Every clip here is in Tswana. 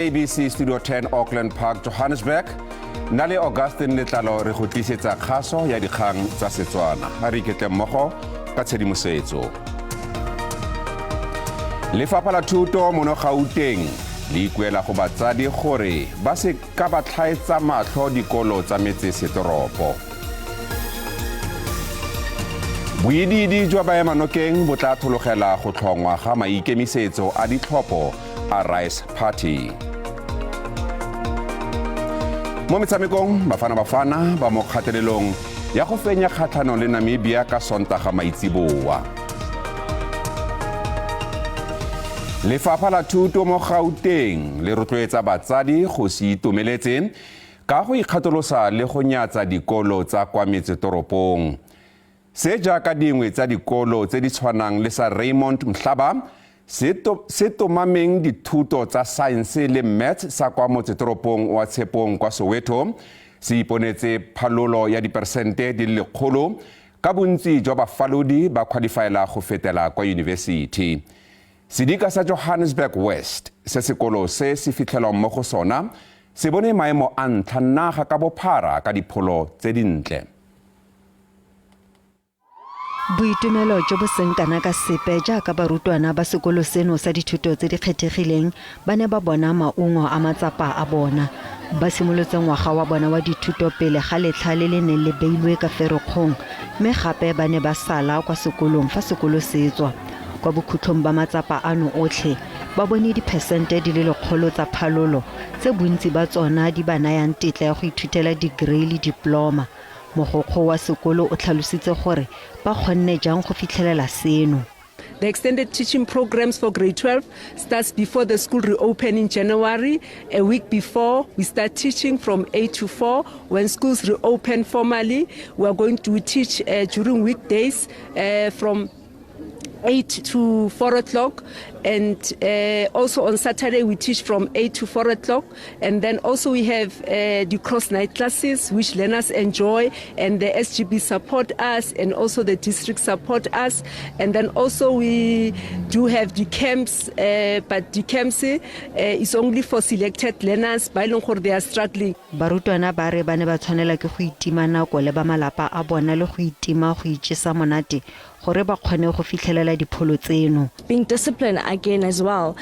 ABC Studio 10, Auckland Park, Johannesburg. Nna le Augustine Letlalo re go tlisetsa kgaso ya dikgang tsa Setswana. A re iketle mmogo ka tshedimosetso. Lefapha la Thuto mono Gauteng le ikuela go batsadi gore ba se ka ba tlhaetsa matlho dikolo tsa metsesetoropo. Boidiidi jwa baemanokeng bo tla thologela go tlhongwa ga maikemisetso a ditlhopho a Rice Party. Mo metshamekong, Bafana Bafana ba mo kgatelelong ya go fenya kgatlhanong le Namibia ka Sontaga maitseboa. Lefapha la Thuto mo Gauteng le rotloetsa batsadi go se itomeletse ka go ikgatolosa le go nyatsa dikolo tsa kwa metsetoropong. Se jaaka dingwe tsa dikolo tse di tshwanang le sa Raymond Mhlaba se se tomameng dithuto tsa saense le maths sa kwa motsetoropong wa Tshepong kwa Soweto se iponetse phalolo ya diperesente di le 100 ka bontsi jwa bafalodi ba khwalifaela go fetela kwa yunibesithi. Sedika sa Johannesburg West se sekolo se se fitlhelwang mo go sona se bone maemo a ntlha naga ka bophara ka dipholo tse dintle. Boitumelo jo bo seng kana ka sepe jaaka barutwana ba sekolo seno sa dithuto tse di kgethegileng ba ne ba bona maungo a matsapa a bona. Ba simolotse ngwaga wa bona wa dithuto pele ga letlha le le neng le beilwe ka Ferikgong mme gape ba ne ba sala kwa sekolong fa sekolo se tswa. Kwa bokhutlong ba matsapa ano otlhe, ba bone diphesente di le 100 tsa phalolo, tse bontsi ba tsona di ba nayang tetla ya go ithutela digree le diploma. Mogokgo wa sekolo o tlhalositse gore ba kgonne jang go fitlhelela seno. The extended teaching programs for grade 12 starts before the school reopen in January. A week before, we start teaching from 8 to 4. When schools reopen formally, we are going to teach during weekdays from 8 to 4 o'clock, and also on Saturday we teach from 8 to 4 o'clock. And then also we have the cross night classes, which learners enjoy, and the SGB support us, and also the district support us. And then also we do have the camps, but the camps is only for selected learners ba e leng gore they are struggling. Barutwana ba re ba ne ba tshwanela ke go itima nako le ba malapa a bona le go itima go ijesa monate gore ba kgone go fitlhelela dipholo tseno. Being disciplined again as well,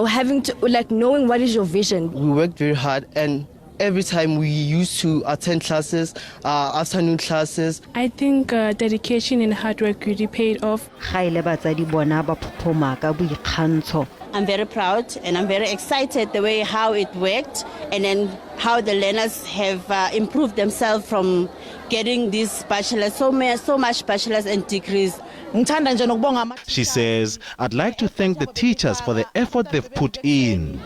having to, like, knowing what is your vision. We worked very hard, and every time we used to attend classes, afternoon classes. I think dedication and hard work really paid off. Ga e le batsadi bona ba phophoma ka boikgantsho. I'm very proud and I'm very excited the way how it worked and then how the learners have improved themselves from getting these bachelors, so, many, so much bachelors and degrees. Ngithanda nje nokubonga ama She says, "I'd like to thank the teachers for the effort they've put in."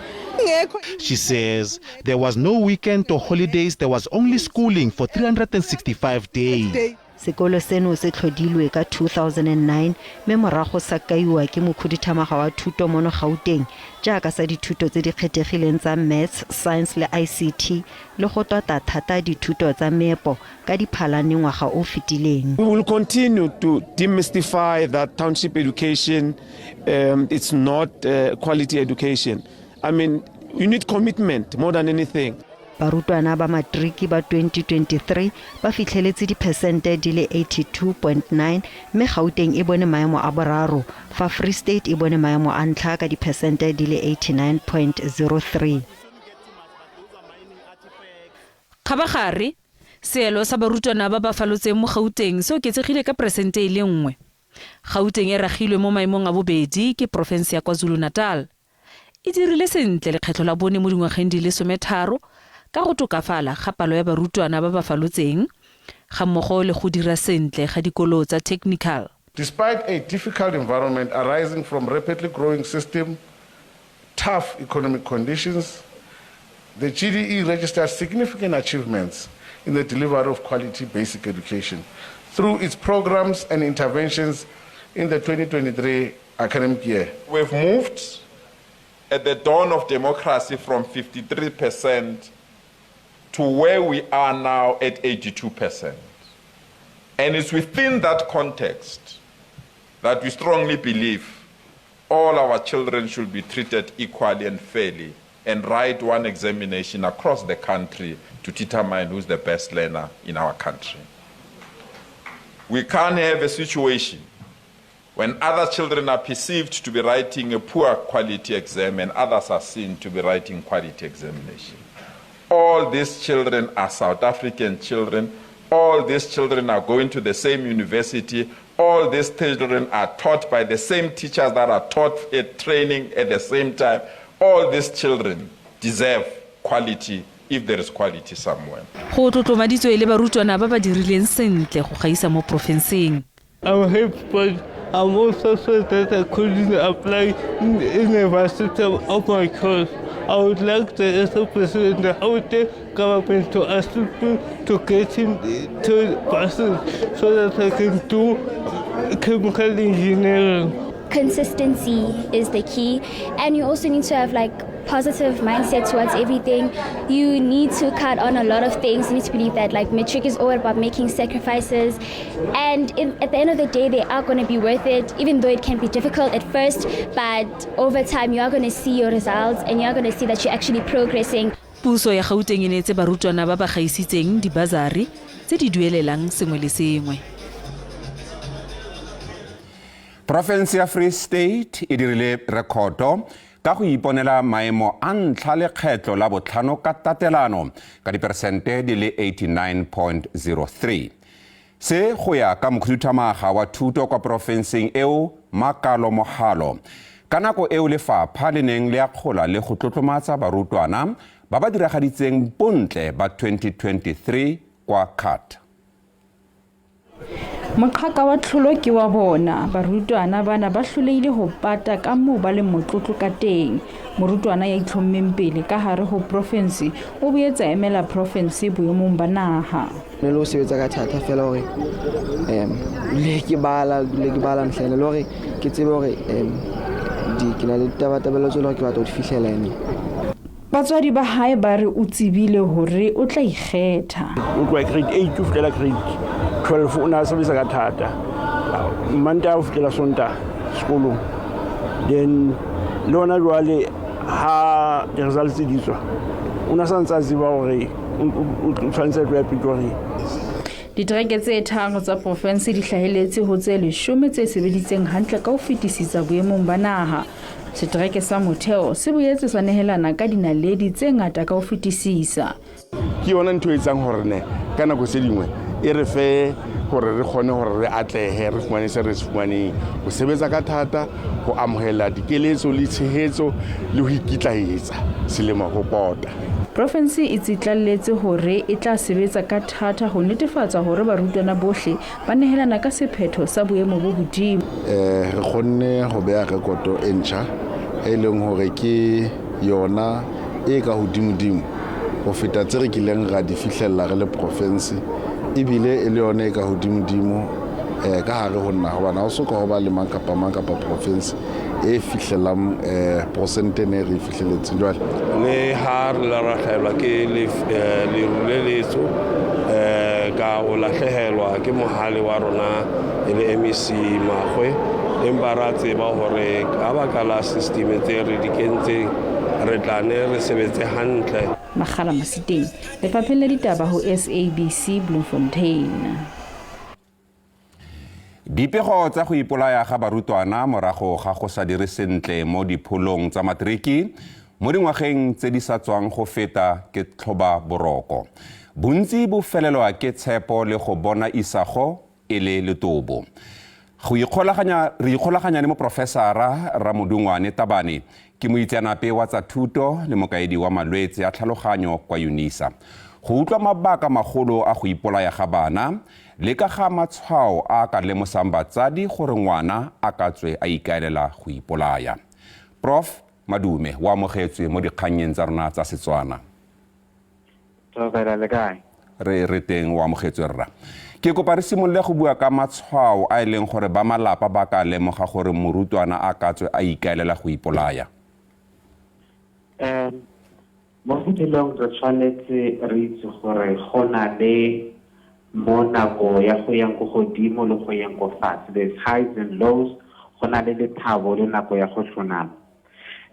She says, "There was no weekend or holidays, there was only schooling for 365 days." Sekolo seno se tlhodilwe ka 2009 mme morago sa kaiwa ke mokhuduthamaga wa thuto mono Gauteng jaaka sa dithuto tse di kgethegileng tsa Maths, Science le ICT le go tota thata dithuto tsa meepo ka Diphalane ngwaga o fetileng. We will continue to demystify that township education, it's not quality education. I mean, you need commitment more than anything. Barutwana ba matriki ba 2023 ba fitlheletse diphesente di le 82.9 mme Gauteng e bone maemo a boraro fa Free State e bone maemo a ntlha ka diphesente di le 89.03. Kgabagare, seelo sa barutwana ba ba falotseng mo Gauteng se oketsegile ka peresente e le nngwe. Gauteng e ragilwe mo maemong a bobedi ke porofense ya KwaZulu-Natal. E dirile sentle lekgetlho la bone mo dingwageng di le 13 ka go tokafala ga palo ya barutwana ba ba falotseng gammogo le go dira sentle ga dikolo tsa technical. Despite a difficult environment arising from rapidly growing system, tough economic conditions, the GDE registered significant achievements in the delivery of quality basic education through its programs and interventions in the 2023 academic year. We've moved at the dawn of democracy from 53% to where we are now at 82%. And it's within that context that we strongly believe all our children should be treated equally and fairly. and write one examination across the country to determine who's the best learner in our country. We can't have a situation when other children are perceived to be writing a poor quality exam and others are seen to be writing quality examination. All these children are South African children. All these children are going to the same university. All these children are taught by the same teachers that are taught at training at the same time. All these children deserve quality if there is quality somewhere. Go tlotlomaditswe le barutwana ba ba dirileng sentle go gaisa mo porofenseng. I'm happy, but I'm also sad that I couldn't apply in the system of my course. I would like the SA President, the Gauteng government to assist me to get into buses so that I can do chemical engineering. Consistency is the key, and you also need to have positive mindset towards everything. You need to cut on a lot of things. You need to believe that matric is all about making sacrifices, and at the end of the day they are going to be worth it, even though it can be difficult at first, but over time you are going to see your results and you are going to see that you're actually progressing. Puso ya Gauteng e neetse barutwana ba ba gaisitseng dibasari tse di duelelang sengwe le sengwe. Porofense ya Free State e dirile rekoto ka go iponela maemo a ntlha lekgetlo la botlhano ka tatelano ka diperesente di le 89.03. Se go ya ka mokhuduthamaga wa thuto kwa porofenseng eo Makalo Mohalo. Ka nako eo lefapha le neng le akgola le go tlotlomatsa barutwana ba ba diragaditseng bontle ba 2023 kwa CAT. Moqhaka wa tlholo ke wa bona. Barutwana bana ba hlolehile ho pata ka moo ba leng motlotlo ka teng. Morutwana ya itlhommeng pele ka hare ho province o boetse a emela province boemong ba naha. Ne le ho sebetsa ka thata fela hore le ke bala ntlhela le hore ke tsebe hore di ke na le tabatabelo tse le ke batla ho di fihlela ene. Batswadi ba hae ba re o tsebile hore o tla ikgetha. O tloha grade 8 ho fihlela grade 12 o ne a sebetsa ka thata. Mantaha ho fihlela Sontaha sekolong. Then le hona jwale ha di-results di tswa, o ne a sa ntse a tseba hore o tshwanetse a tloya Pretoria. Ditereke tse tharo tsa province di hlaheletse ho tse 10 tse sebeditseng hantle ka ho fetisisa boemong ba naha. Setereke sa motheo se boetse sa nehelana ka dinaledi tse ngata ka ho fetisisa. Ke yona ntho e etsang hore ne ka nako tse dingwe e re fe hore re kgone hore re atlehe, re fumane se re se fumaneng, ho sebetsa ka thata, ho amohela dikeletso le tshehetso le ho ikitlaetsa selemo ho pota. Province e tsitlalletse hore e tla sebetsa ka thata ho netefatsa hore barutwana bohle ba nehelana ka sephetho sa boemo bo hodimo. Re kgonne ho beha rekoto e ntjha e leng hore ke yona e ka hodimodimo ho feta tse re kileng ra di fihlella re le province, ebile e le yona e ka hodimodimo ka hare ho nna, hobane ha o soka ho ba le mang kapa mang kapa province e fihlelang porosente ne re fihleletseng jwale. Le ha re la rahlaelwa ke leru le letso ka o lahlehelwa ke mohale wa rona e le MEC Magwe, empa ra tseba hore ka baka la system tse re di kentseng re tla ne re sebetse hantle. Makgala Masiteng, Lefapheng la Ditaba ho SABC Bloemfontein. Dipego tsa go ipolaya ga barutwana morago ga go sa dire sentle mo dipholong tsa matriki mo dingwageng tse di sa tswang go feta ke tlhoba boroko. Bontsi bo felelwa ke tshepo le go bona isago e le letobo. Re ikgolaganya le moprofesara Ramodungwane Tabane, ke moitseanape wa tsa thuto le mokaedi wa malwetse a tlhaloganyo kwa UNISA. Go utlwa mabaka magolo a go ipolaya ga bana le ka ga matshwao a ka lemosang batsadi gore ngwana a ka tswe a ikaelela go ipolaya. Prof Madume o amogetswe mo dikgannyeng tsa rona tsa Setswana. Re teng, o amogetswe rra. Ke kopa re simolole go bua ka matshwao a e leng gore ba malapa ba ka lemoga gore morutwana a ka tswe a ikaelela go ipolaya. Mo bophelong re tshwanetse re itse gore go na le mo nako ya go yang ko godimo le go yang ko fatshe, there's highs and lows, go na le lethabo le nako ya go tlhonama.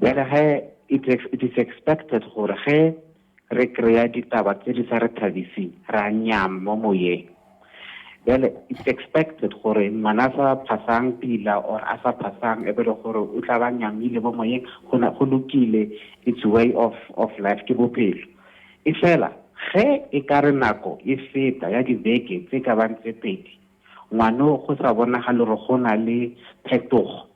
Jale ge It is expected gore ge re kry-a ditaba tse di sa re thabiseng, ra nyama mo moyeng. Bjale it's expected gore ngwana a sa phasang pila or a sa phasang e be le gore o tla ba nyamile mo moyeng, go lokile, it's way of life, ke bophelo. E fela ge e ka re nako e feta ya dibeke tse ka bang tse pedi, ngwano go sa bonagale gore go na le phetogo,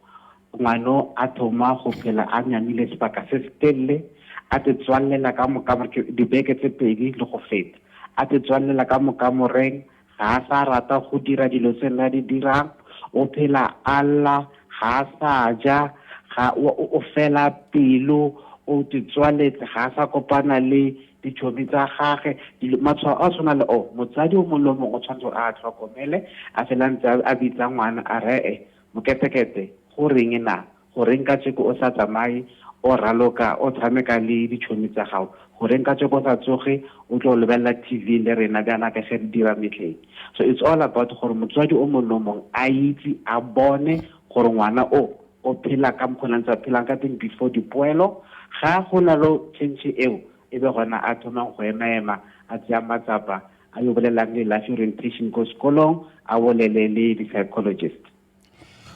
ngwano a thoma go phela a nyamile sebaka se se telele, a te tswallela ka moka dibeke tse pedi le go feta, a te tswallela ka mokamoreng, ga a sa rata go dira dilo tse nna di dirang, o phela a lla, ga a sa ja, ga o fela pelo, o te tswaletse, ga a sa kopana le ditšhomi tsa gage, matshwao a tshwana le o motsadi o mongwe le o mongwe o tshwanetse a tlhokomele, a fela ntse a bitsa ngwana a ree moketekete, go reng na, go reng ka tšeko o sa tsamaye o raloka o tshameka le ditšhomi tsa gago, go reng ka tšeko o sa tsoge o tlo lebelela TV le rena bjana ka ge re dira metlheng. So it's all about gore motswadi o mongwe le o mongwe a itse, a bone gore ngwana o phela ka mokgwa ntse a phelang ka teng before dipoelo. Ga go na le change eo, e be gona a thomang go ema-ema, a tseya matsapa a yo bolelang le life orientation ko sekolong, a bolele le di-psychologist.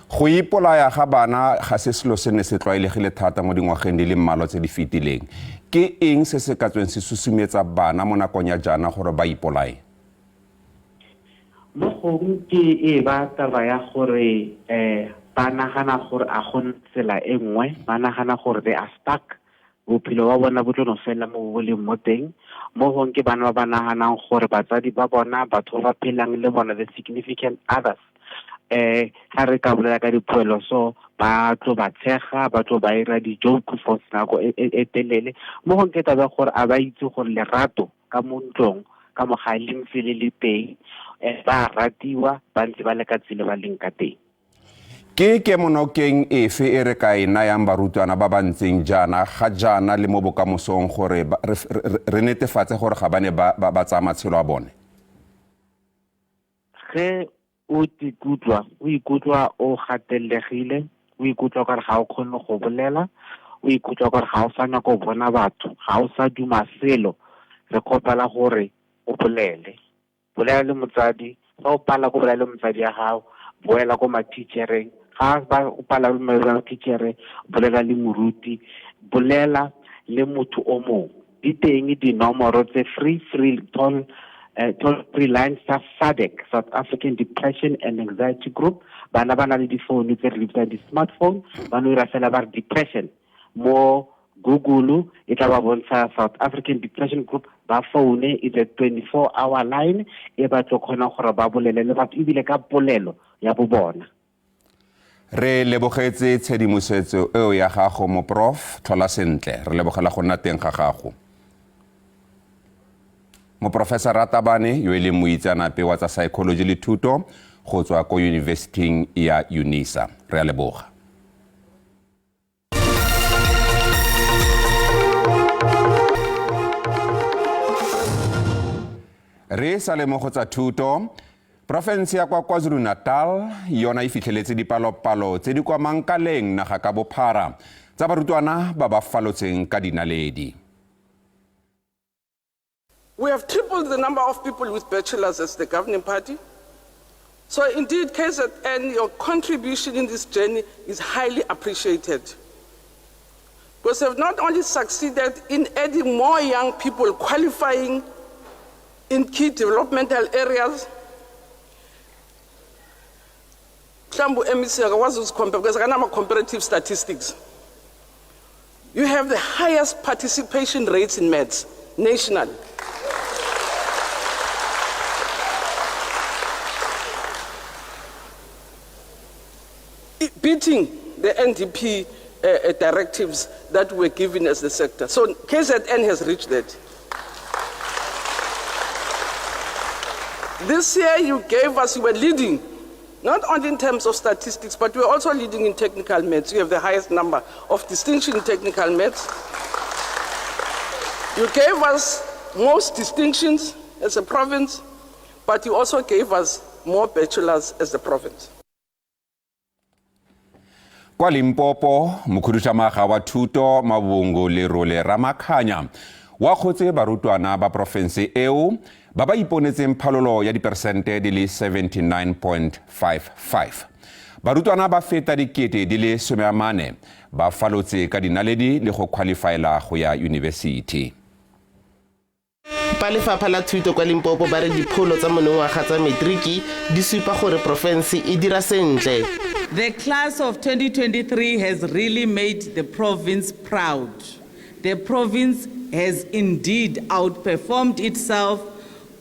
Go ipolaya ga bana ga se selo se ne se tlwaelegile thata mo dingwageng di le mmalwa tse di fetileng. Ke eng se se ka tsweng se susumetsa bana mo nakong ya jaana gore ba ipolaye? Mo gongwe ke e ba taba ya gore ba nagana gore a go tsela e nngwe, ba nagana gore they are stuck, bophelo ba bona bo tlo no fela mo bo leng mo teng. Mo gongwe ke bana ba ba naganang gore batsadi ba bona, batho ba ba phelang le bona, the significant others, ga re ka bolela ka dipoelo so ba tlo ba tshega, ba tlo ba ira di-joke for nako e telele. Mo gongwe ke taba ya gore a ba itse gore lerato ka mo ntlong, ka mo gae le ntse le le teng, ba ratiwa, ba ntse ba le ka tsela ba leng ka teng. Ke kemonokeng efe e re ka e nayang barutwana ba ba ntseng jaana ga jaana le mo bokamosong gore re netefatse gore ga ba ne ba tsaya matshelo a bone? Ge o ikutlwa, o ikutlwa o gatelegile, o ikutlwa gore ga o kgone go bolela, o ikutlwa gore ga o sa nyaka go bona batho, ga o sa duma selo, re kgopela gore o bolele. Bolela le motsadi, fa o pala ko bolela le motsadi ya gago, boela ko ma-teachereng, ga ba o pala le ma-teachere, bolela le moruti, bolela le motho o mongwe. Di teng dinomoro tse free, free toll, toll free lines tsa SADAG, South African Depression and Anxiety Group. Bana ba na le difounu tse re di bitsang di-smartphone, ba no ira fela ba re depression mo Google, e tla ba bontsha South African Depression Group, ba foune, it's a 24-hour line e ba tlo kgonang gore ba bolele le batho ebile ka polelo ya bo bona. Re lebogetse tshedimosetso eo ya gago moprof, tlhola sentle, re lebogela go nna teng ga gago. Moprofessor Ratabane yo e leng moitseanape wa tsa psychology le thuto go tswa ko yunibesithing ya UNISA. Re a leboga. Re sa le mo go tsa thuto, porofense ya kwa KwaZulu-Natal yona e fitlheletse dipalopalo tse di kwa mankaleng naga ka bophara tsa barutwana ba ba falotseng ka dinaledi. We have tripled the number of people with bachelors as the governing party. So indeed, KZN, your contribution in this journey is highly appreciated. Because we have not only succeeded in adding more young people qualifying in key developmental areas, mhlawumbe u-MEC akakwazi ukuzicompare because akanama-comparative statistics. You have the highest participation rates in maths nationally. Beating the NDP directives that were given as the sector. So KZN has reached that. This year you gave us, you were leading, not only in terms of statistics, but we were also leading in technical maths. You have the highest number of distinction in technical maths. You gave us most distinctions as a province, but you also gave us more bachelors as the province. Kwa Limpopo, mokhuduthamaga wa thuto Mabungu Lerole Ramakhanya wa kgotse barutwana ba porofense eo ba ba iponetseng phalolo ya diperesente di le 79.55. Barutwana ba feta dikete di le 14 ba falotse ka dinaledi le go qualifyela go ya yunibesithi. Ba lefapha la thuto kwa Limpopo ba re dipholo tsa monongwaga tsa matriki di supa gore porofense e dira sentle. The class of 2023 has really made the province proud. The province has indeed outperformed itself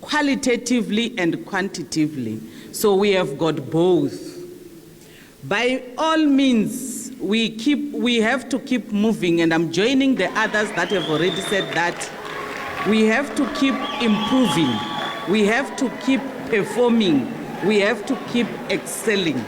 qualitatively and quantitatively. So we have got both. By all means, we have to keep moving, and I'm joining the others that have already said that. We have to keep improving. We have to keep performing. We have to keep excelling.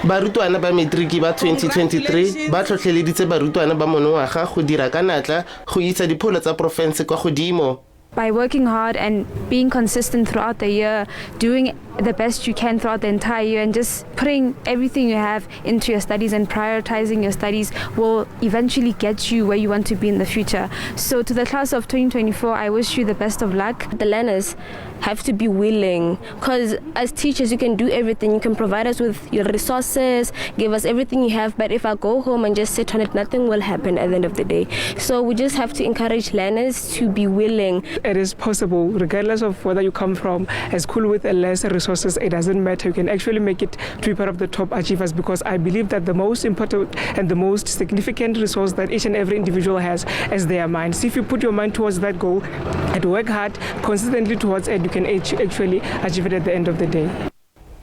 Barutwana ba matriki ba 2023 ba tlhotlheleditse barutwana ba monongwaga go dira ka natla go isa dipholo tsa porofense kwa godimo. By working hard and being consistent throughout the year, doing the best you can throughout the entire year, and just putting everything you have into your studies and prioritizing your studies will eventually get you where you want to be in the future. So to the class of 2024, I wish you the best of luck. The learners have to be willing, because as teachers you can do everything. You can provide us with your resources, give us everything you have, but if I go home and just sit on it, nothing will happen at the end of the day. So we just have to encourage learners to be willing. It is possible, regardless of whether you come from a school with less resources, it doesn't matter. You can actually make it to be part of the top achievers, because I believe that the most important and the most significant resource that each and every individual has is their mind. So if you put your mind towards that goal and work hard consistently towards it, you can actually achieve it at the end of the day.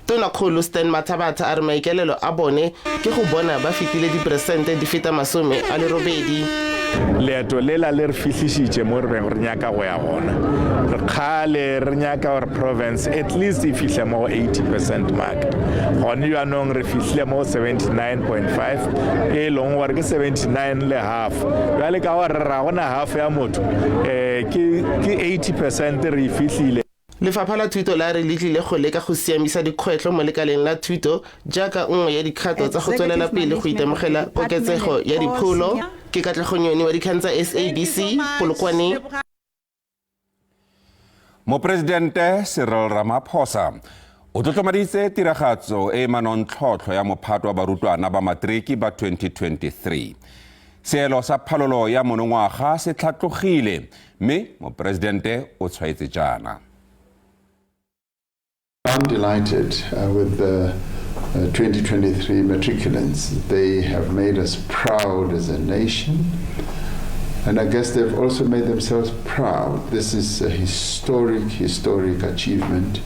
Tonakgolo Stan Mathabatha a re maikelelo a bone ke go bona ba fetile diperesente di feta 80. Leeto lela le re fihlišitše mo re beng re nyaka go ya gona. Re kgale re nyaka gore province at least e fihle mo go 80% mark. Gone jaanong re fihlile mo 79.5, e leng gore ke 79 le half. Bjale ka gore ra gona half ya motho, ke 80% re e fihlile. Lefapha la thuto la re le tlile go leka go siamisa dikgwetlho mo lekaleng la thuto jaaka nngwe ya dikgato tsa go tswelela pele go itemogela koketsego ya dipholo. Ke Katlego Nyoni wa dikgang tsa SABC, Polokwane. Moporesidente Cyril Ramaphosa o tlotlomaditse tiragatso e manontlhotlho ya mophato wa barutwana ba matriki ba 2023. Seelo sa phalolo ya monongwaga se tlhatlogile, mme moporesidente o tshwaetse jaana. I'm delighted with the 2023 matriculants. They have made us proud as a nation, and I guess they've also made themselves proud. This is a historic achievement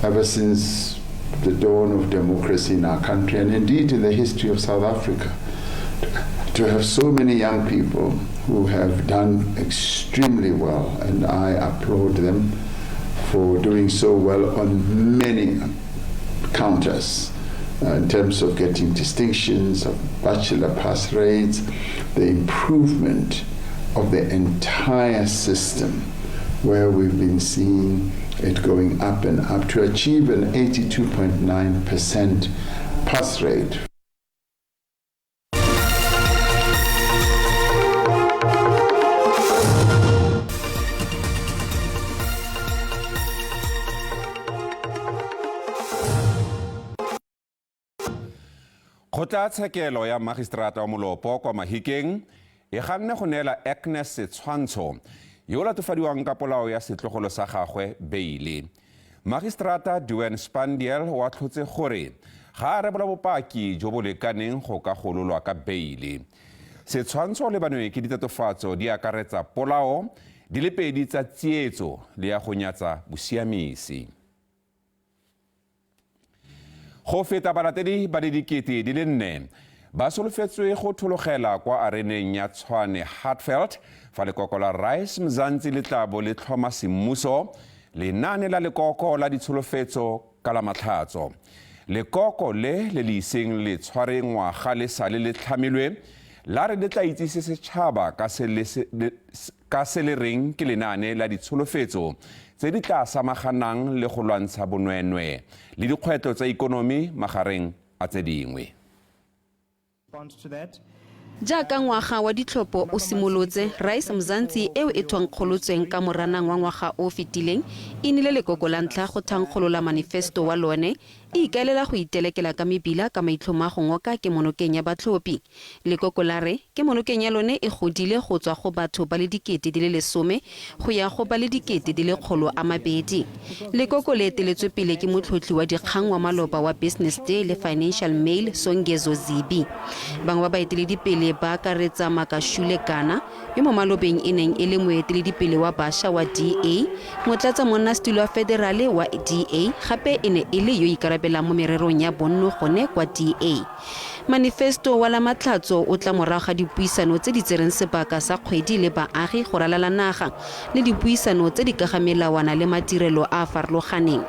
ever since the dawn of democracy in our country, and indeed in the history of South Africa, to have so many young people who have done extremely well, and I applaud them for doing so well on many counters, in terms of getting distinctions, of bachelor pass rates, the improvement of the entire system, where we've been seeing it going up and up to achieve an 82.9% pass rate. Kgotlatshekelo ya magistrata wa Molopo kwa Mahikeng e ganne go neela Agnes Setshwantsho yo o latofadiwang ka polao ya setlogolo sa gagwe beile. Magistrata Duane Spandiel o atlhotse gore ga a rebola bopaki jo bo lekaneng go ka gololwa ka beile. Setshwantsho le banwe ke ditatofatso di akaretsa polao di le pedi tsa tsietso le ya go nyatsa bosiamisi. Go feta balatedi ba le 4 000 ba solofetswe go thologela kwa areneng ya Tshwane Hartfeld fa lekoko la Rise Mzansi le tla bo le tlhoma semmuso lenaane la lekoko la ditsholofetso ka la Matlhatso. Lekoko le le iseng le tshware ngwaga le sale le tlhamilwe la re le tla itsise setšhaba ka se le reng ke lenaane la ditsholofetso tse di tla samaganang le go lwantsha bonweenwee le dikgwetlho tsa ikonomi magareng a tse dingwe. Jaaka ngwaga wa ditlhopho o simolotse, Rise Mzansi eo e thankgolotsweng ka Moranang wa ngwaga o o fetileng e nnile lekoko la ntlha go thankgolola manifesto wa lone, e ikaelela go itelekela ka mebila ka maitlhomo a go ngoka kemonokeng ya batlhophi. Lekoko la re kemonokeng ya lone e godile go tswa go batho ba le 10,000 go ya go ba le 200,000. Lekoko le eteletswe pele ke motlhotlhi wa dikgang wa maloba wa Business Day le Financial Mail Songezo Zibi. Bangwe ba baeteledipele ba akaretsa Makashule Gana, yo mo malobeng e neng e le moeteledipele wa basha wa DA, motlatsa monnasetulo wa federale wa DA, gape e ne e le yo ikarabelang mo mererong ya bonno gone kwa DA. Manifesto wa Lamatlhatso o tla morago ga dipuisano tse di tsereng sebaka sa kgwedi le baagi go ralala naga le dipuisano tse di ka ga melawana le madirelo a a farologaneng.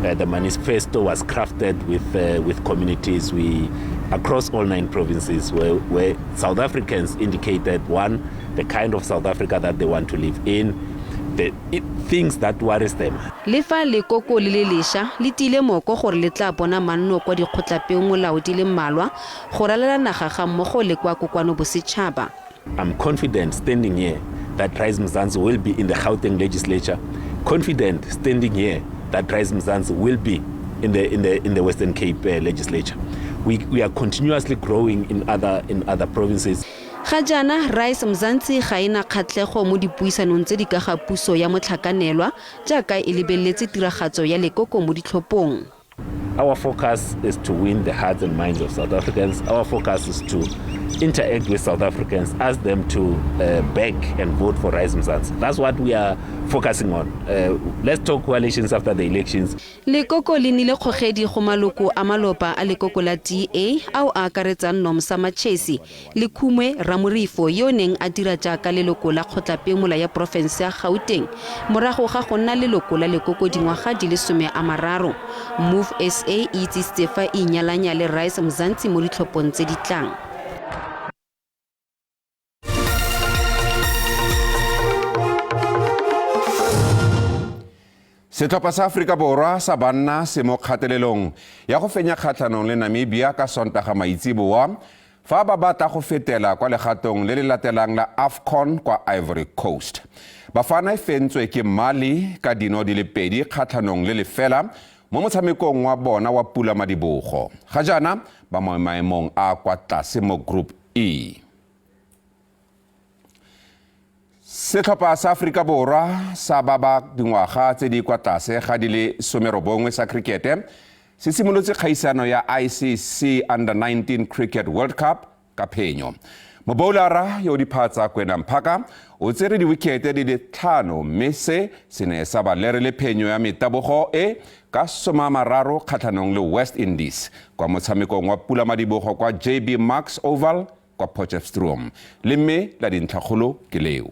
The manifesto was crafted with, with communities we, across all nine provinces where, where South Africans indicated one, the kind of South Africa that they want to live in, the it, things that worries them. Le fa lekoko le le lesha, le tiile moko gore le tla bona manno kwa dikgotlapeomolao di le mmalwa go ralala naga ga mmogo le kwa Kokoano Bosetšhaba. I'm confident standing here that Rise Mzansi will be in the Gauteng legislature, confident standing here that Rise Mzansi will be in the, in the, in the Western Cape legislature. We, we are continuously growing in other, in other provinces. Ga jaana Rise Mzansi ga e na kgatlhego mo dipuisanong tse di ka ga puso ya motlhakanelwa jaaka e lebeletse tiragatso ya lekoko mo ditlhophong. Our focus is to win the hearts and minds of South Africans. Our focus is to interact with South Africans, ask them to back and vote for Rise Mzansi. That's what we are focusing on. Let's talk coalitions after the elections. Lekoko le nnile kgogedi go maloko a maloba a lekoko la DA ao a akaretsang Nomsa Machesi le Khumwe Ramorifo yo o neng a dira jaaka leloko la kgotlapeomola ya porofense ya Gauteng morago ga go nna leloko la lekoko dingwaga di le 30. Move SA e itsisitse fa e inyalanya le Rise Mzansi mo ditlhophong tse di tlang. Setlhopha sa Aforika Borwa sa banna se mo kgatelelong ya go fenya kgatlhanong le Namibia ka Sontaga maitseboa fa ba batla go fetela kwa legatong le le latelang la AFCON kwa Ivory Coast. Bafana e fentswe ke Mali ka dino di le 2 kgatlhanong le lefela mo motshamekong wa bona wa pula madibogo. Ga jaana ba mo maemong a kwa tlase mo Group E. Setlhopha sa Aforika Borwa sa ba ba dingwaga tse di kwa tlase ga di le 19 sa krikete se simolotse kgaisano ya ICC Under 19 Cricket World Cup ka phenyo. Moboulara yo o diphatsa Kwena Mphaka o tsere diwikete di le 5 mme se se ne sa ba lerele phenyo ya metabogo e ka 30 kgatlhanong le West Indies kwa motshamekong wa pulamadibogo kwa JB Marks Oval kwa Potchefstroom. Le mme la dintlhakgolo ke leo.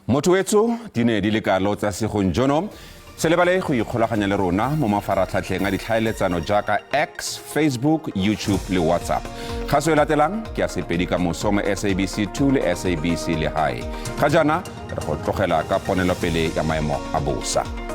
Motho wetso di ne di le kalo tsa segong jono. Se lebale go ikgolaganya le rona mo mafaratlhatlheng a ditlhaeletsano jaaka X, Facebook, YouTube le WhatsApp. Kgaso e latelang ke ya Sepedi ka moso mo SABC 2 le SABC Lehae. Ga jaana re go tlogela ka ponelopele ya maemo a bosa.